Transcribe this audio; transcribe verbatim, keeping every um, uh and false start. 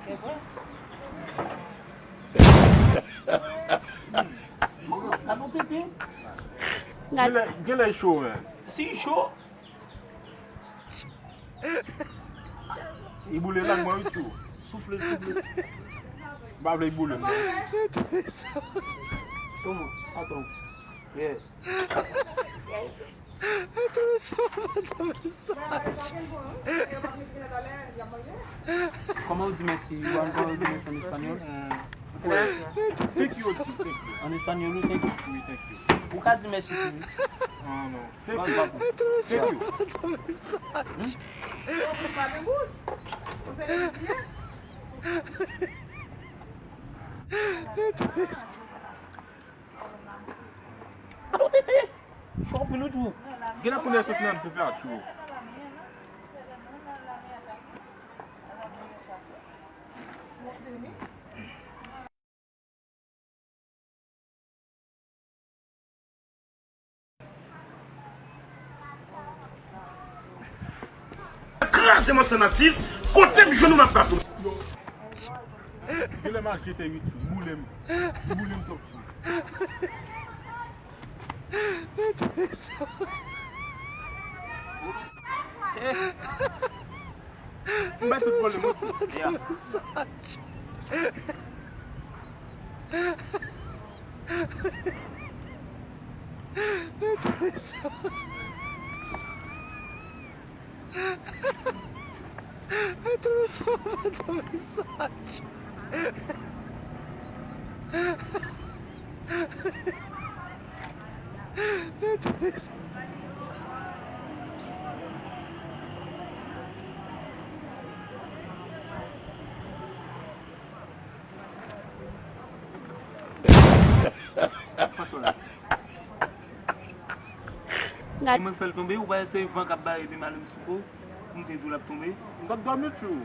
Gad. Genlè, genlè cho, men. Si cho. Li boule lang mwen, wi, tjou. Soufle, soufle. M pa vle li boule m, non. Toma, patron. Yes. Comment on dit merci? You want to di merci en espagnol? Thank you, thank you. En espagnol, oui, thank you. Oui, thank you. Ou ka di mèsi tou, wi. Ah, non. Thank you. Thank you. Cho anpil wi, tjou. Gen la koulè sòs nan se fè a tjou. Kraze mwen san atis, kote m jwenn ou m ap bat ou. Genlè m al jete wi, boule m. Boule m twòp. M bay tout vòlè mwen. Gad. E mwen k fè l tonbe, ou pa wè se van k ap bay epi m ale m sou kò, pou m te di w l ap tonbe. M t ap dòmi tou.